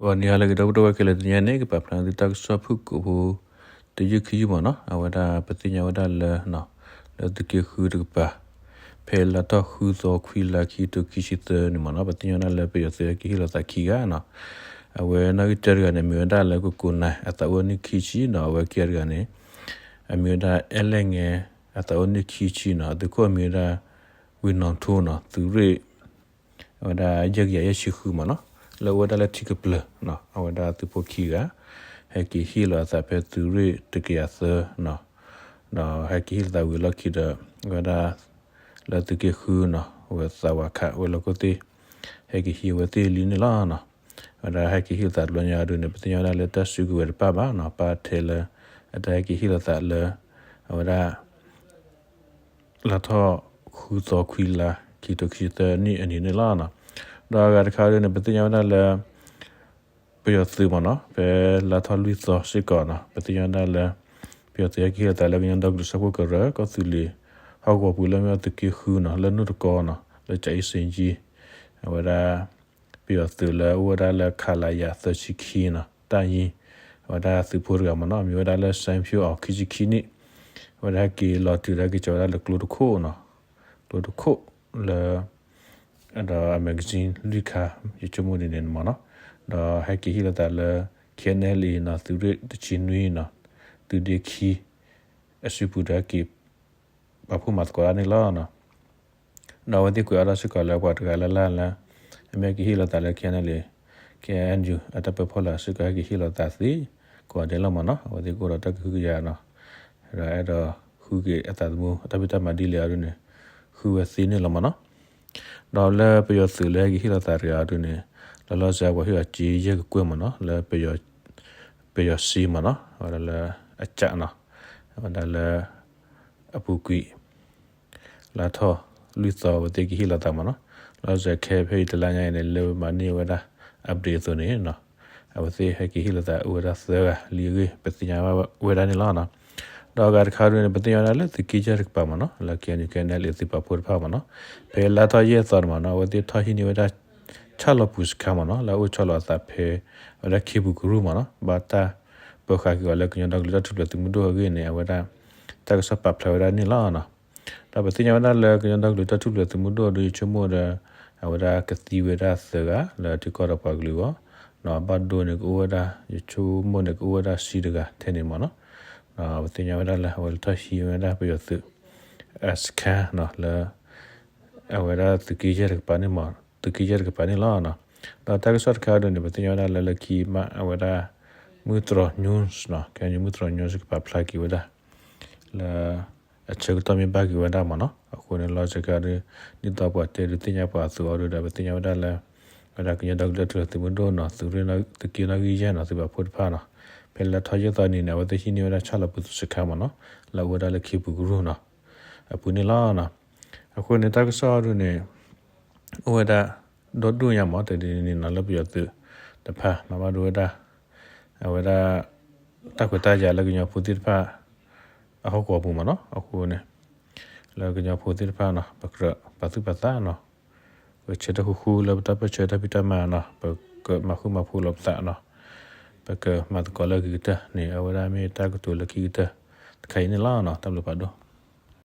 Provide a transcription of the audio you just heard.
ဂီၤနံၤဟါလၢအဂ့ၤ ဒီပုၢ်ဝဲၢ်ခဲလၢာ်, တနံၤအံၤန့ၣ် ကပာ်ဖျါန့ၢ်သုတၢ်ကစီၣ်ဖုၣ်ကိာ်ဖိ တယုၢ်ခံယုၢ်မ့ၢ်နီၤ. အဝဲဒၣ်ပသ့ၣ်ညါဝဲဒၣ်လၢ လၢသုးက့ဃုတကပၤ ဖဲလါထီၣ်ဃုသီခွံလါ ခံကထိခံဆံသၢနံၣ်မ့ၢ်နီၤ, ပသ့ၣ်ညါဝဲဒၣ်လၢပယီၤသုးဟဲက့ၤဟ့ၣ်လီၤသးခံဂၤနီၤ. အဝဲနီၣ်ဂံၢ်တၢတဂၤန့ၣ် မ့ၢ်ဝဲဒၣ်လၢကကိးနၤ အသးအိၣ်နံၣ်ခံဆံနီၤ. အဝဲခံဂၤတဂၤန့ၣ် အမံၤဝဲဒၣ်အဲလဲၣ်ငဲ အသးအိၣ်နံၣ်ခံဆံနီၤ. အသုးခိၣ်အမံၤဝဲဒၣ် ဝ့ၢ်နီၣ်ထိနီၤ, သုးရ့ၣ် အဝဲဒၣ်ယဲၢ်ကယၤယဲၢ်ဆံဃုမ့ၢ်နီၤ, လၢအအိၣ်ဝဲဒၣ်လၢထံကပျၢၤနီၤ. အဝဲဒၣ်သုးဖိခံဂၤ ဟဲက့ၤဟ့ၣ်လီၤအသးဖဲသုးရ့ၣ်တကယၤသၢနီၤ. ဒီးဟဲက့ၤဟ့ၣ်လီၤသးဝံၤအလီၢ်ခံဒီး အဝဲဒၣ် လၢသုးက့ဃုနီၤ, အဝဲသးဝးခးဝဲၤလီၢ်ခိၣ်သ့ၣ် ဟဲက့ၤဟံးအဝဲသ့ၣ်လံန့ၣ်လီၤနီၤ. အဝဲဒၣ်ဟဲက့ၤဟ့ၣ်လီၤသးတဘျီညါအံၤဒုန့ၣ် ပသ့ၣ်ညါဝဲဒၣ်လၢတၢ်စုကဝဲၤတဖၣ်ဘၣ်နီၤ, ပာ်ထဲလၢ အတၢ်ဟဲက့ၤဟ့ၣ်လီၤသးလၢ အဝဲဒၣ် လါထီၣ်ဃုသီခွံလါ ခံကထိခံဆံသၢနံၣ်အနံၤန့ၣ်လီၤနီၤ. ဒီးအဂၤတခါဒုန့ၣ် ပသ့ၣ်ညါဝဲဒၣ်လၢ ပယီၤသုးမ့ၢ်နီၤ, ဖဲလါထီၣ်လွံၢ်သီစ့ၢ်ကီးနီၤ, ပသ့ၣ်ညါဝဲဒၣ်လၢ ပယီၤသုးဟဲက့ၤဟ့ၣ်လီၤသးလၢကညီဒီကလုာ်စၢဖှိၣ်ကရၢ ကီၢ်သူလ့ၤဟီၣ်ကဝီၤပူၤ လၢမ့ၢ်သုးက့ဃုနီၤ, လၢနိၣ်တကီနီၤ, လၢကၠၤအ့စ့ကၠံ, အဝဲဒၣ် ပယီၤသုးလၢအအိၣ်ဝဲဒၣ်လၢ ခလရ သၢဆံခံနီၤ, တၢ်ယံၤ, အဝဲဒၣ်သုးဖိတဂၤမ့ၢ်နီၤ, အမံၤဝဲဒၣ်လၢ စဲဖၠိၣ်အီၤ ခံဆံခံနံၣ်, အဝဲဒၣ်ဟဲက့ၤလီၤတုၤဒီးဟဲက့ၤကၠီၤဝဲဒၣ်လၢကျိတခိၣ်နီၤ, ကျိတခိၣ်လၢ ဒီးအ magazine လွံၢ်ခါ ယဆိကမိၣ်ဒ်န့ၣ်မ့ၢ်နီၤ, ဒီးဟဲက့ၤဟ့ၣ်လီၤသးလၢ ခ့ၣ်အဲၣ်လ့ၣ်နီၤ, သုးရ့ၣ်တဆံနွံနီၤ, သုးဒ့ခံ အစုပူၤဒီးဟဲက့ၤ ပာ်ဖှိၣ်မၤသကိးတၢ်န့ၣ်လီၤနီၤ. ဒီးအဝဲသ့ၣ်ကွဲးအါထီၣ်စ့ၢ်ကီးလၢပှၤတဂၤလၢ်လၢ်လၢ အမ့ၢ်ဟဲက့ၤဟ့ၣ်လီၤသးလၢ ခ့ၣ်အဲၣ်လ့ၣ်, ခ့ၣ်အဲၣ်ယူၣ် အတၢ်ပၢဖီလာ်စ့ၢ်ကီး ဟဲက့ၤဟ့ၣ်လီၤသးသ့ ကိးဂၤဒဲးလီၤမ့ၢ်နီၤ, အဝဲသ့ၣ်ကအိၣ်ဒီးတၢ်ကဟုကယာ်နီၤ, ဒီးအဲၣ်ဒိးဃုက့ၤအသးသမူ အတၢ်ဖံးတၢ်မၤဒ်လဲၣ်အီၤဒုန့ၣ် ဃုဝဲသ့န့ၣ်လီၤမ့ၢ်နီၤ. ဒီးလၢပယီၤသုးလၢဟဲက့ၤဟ့ၣ်လီၤသးတဂၤအီၤဒုန့ၣ် လီၤလီၤဆဲးအပှၤဟ့ၣ်အီၤစ့ယဲၢ်ကကွဲၢ်မ့ၢ်နီၤ, လၢ ပယီၤစ့မ့ၢ်နီၤ, အဝဲဒၣ်လၢအကးနီၤ, အဝဲဒၣ်လၢ အပူၤကွံာ် လါထီၣ်လွံၢ်သီအဝဲသ့ၣ်က့ၤဟ့ၣ်လီၤသးမ့ၢ်နီၤ, လီၤစဲးခဲဖဲအံၤတလါညါအံၤန့ၣ် လၢမၤန့ၢ်ဝဲဒၣ် update အသိးန့ၣ်နီၤ, အဝဲသ့ၣ်ဟဲက့ၤဟ့ၣ်လီၤသးအိၣ်ဝဲဒၣ်သၢဂၤလံအဂ့ၢ် ပသ့ၣ်ညါဝဲဒၣ်န့ၣ်လီၤနီၤ. ဒီးအဂၤတခါဒုန့ၣ် ပသ့ၣ်ညါဝဲဒၣ်လၢသုးက့ယဲၢ်တကပၤမ့ၢ်နီၤ, လၢ KNU KNLA သုးပာ်ဖှိၣ်တဖၣ်မ့ၢ်နီၤ, ဖဲလါထီၣ်ယဲၢ်သီန့ၣ်မ့ၢ်နီၤ အဝဲသ့ၣ်ထီၣ်ဟံးန့ၢ်ဝဲဒၣ် ဆၣ်လီၤပူၤစခါမ့ၢ်နီၤ, လၢအအိၣ်ဆီလီၤအသးဖဲ အဝဲဒၣ်ခ့ပူၤကရူၢ်မ့ၢ်နီၤ, ဘၣ်တၢ်ပၢဃာ်က့ၤအီၤလၢကညီဒီကလုာ်တၢ်ထူၣ်ဖျဲးသုးမုၢ်ဒိၣ်အဂ့ၢ်န့ၣ် အဝဲဒၣ် တၢ်ကစီၣ်ပာ်ဖျါဝဲဒၣ်န့ၣ်လီၤနီၤ. ဒီးပသ့ၣ်ညါဝဲဒၣ်လၢကညီဒီကလုာ်တၢ်ထူၣ်ဖျဲးသုးမုၢ်ဒိၣ်ဒီး ယဆိကမိၣ်ဒီး အဝဲဒၣ်ကသံဝဲဒၣ်သၢဂၤ လၢထံကီၢ်ဒီးပှၤကလုာ်အဂီၢ်, ဒီးအဘၣ်ဒိန့ၣ်ကအိၣ်ဝဲဒၣ် ယဆိကမိၣ်န့ၣ်ကအိၣ်ဝဲဒၣ်ဆံတဂၤထဲန့ၣ်မ့ၢ်နီၤ. ဒီးပသ့ၣ်ညါဝဲဒၣ်လၢ အဝဲလဲၤထီၣ်ဟံးဝဲဒၣ်ပယီၤသုး အစခါနီၤ လၢ အဝဲဒၣ်သုးက့ယဲၢ်တကပၤန့ၣ်မ့ၢ် သုးက့ယဲၢ်တကပၤန့ၣ်လီၤ. ဒီးတၢ်ကစီၣ်တခါဒုန့ၣ် ပသ့ၣ်ညါဝဲဒၣ်လၢလၢခံမး အဝဲဒၣ် မုၢ်တြီၤ news နီၤ, ခဲအံၤမုၢ်တြီၤ news ကပာ်ဖျါက့ၤဝဲဒၣ် လၢ အဆၢကတီၢ်မ့ၢ်ဘၣ်က့ၤဝဲဒၣ်မ့ၢ်နီၤ, အဃိန့ၣ်လီၤစခါဒု ဒ်သိးပှၤတဲဒုးသ့ၣ်ညါပှၤအသိးအီၤဒုဒီး ပသ့ၣ်ညါဝဲဒၣ်လၢ အဝဲဒၣ်ကညီဒီကလုာ်တၢ်ထူၣ်ဖျဲးသုးမုၢ်ဒိၣ်နီၤ, သုးရ့ၣ် သုးက့နီၣ်ဂံၢ်ယဲၢ်နီၤ, သုးပာ်ဖှိၣ်တဖၣ်နီၤ, ဖဲလါထီၣ်ယဲၢ်သီနံၤန့ၣ် အဝဲသ့ၣ်ဟံးန့ၢ်ဝဲဒၣ်ဆၣ်လီၤပူၤသုးစခါမ့ၢ်နီၤ, လၢအအိၣ်ဝဲဒၣ်လၢခ့ပူၤကရူၢ်နီၤ အပူၤန့ၣ်လီၤ. အဃိန့ၣ် တၢ်ကစီၣ်အီၤဒုန့ၣ် အိၣ်ဝဲဒၣ် ဒီဒူၣ်ညါမ့ၢ် တနံၤနံၤနီၤ လၢပယီၤသုးတဖၣ် မၤဘၣ်ဒိဝဲဒၣ် အဝဲဒၣ် တၢ်ခွဲးတၢ်ယာ်လၢကညီဖိသ့ၣ်တဖၣ် အဟီၣ်ကဝီၤပူၤမ့ၢ်နီၤ, အဃိန့ၣ် လၢကညီဖိသ့ၣ်တဖၣ်နီၤ ပကြၢးပာ်သူၣ်ပာ်သးနီၤ, ပဆၢထၢၣ်ဃူဃူလၢပတၢ်ပၢၢ်ဆၢတၢ်ဖံးတၢ်မၤနီၤ, ပကမၤဃူမၤဖိးလိာ်ပသးနီၤ, ပကမၤသကိးလၢအဂ့ၤကတၢၢ်န့ၣ် အဝဲဒၣ်မ့ၢ်တၢ်ကတိၤလၢခံကတၢၢ်တခါအံၤန့ၣ်လီၤ. တၢ်ဘျုးဖးဒိၣ်.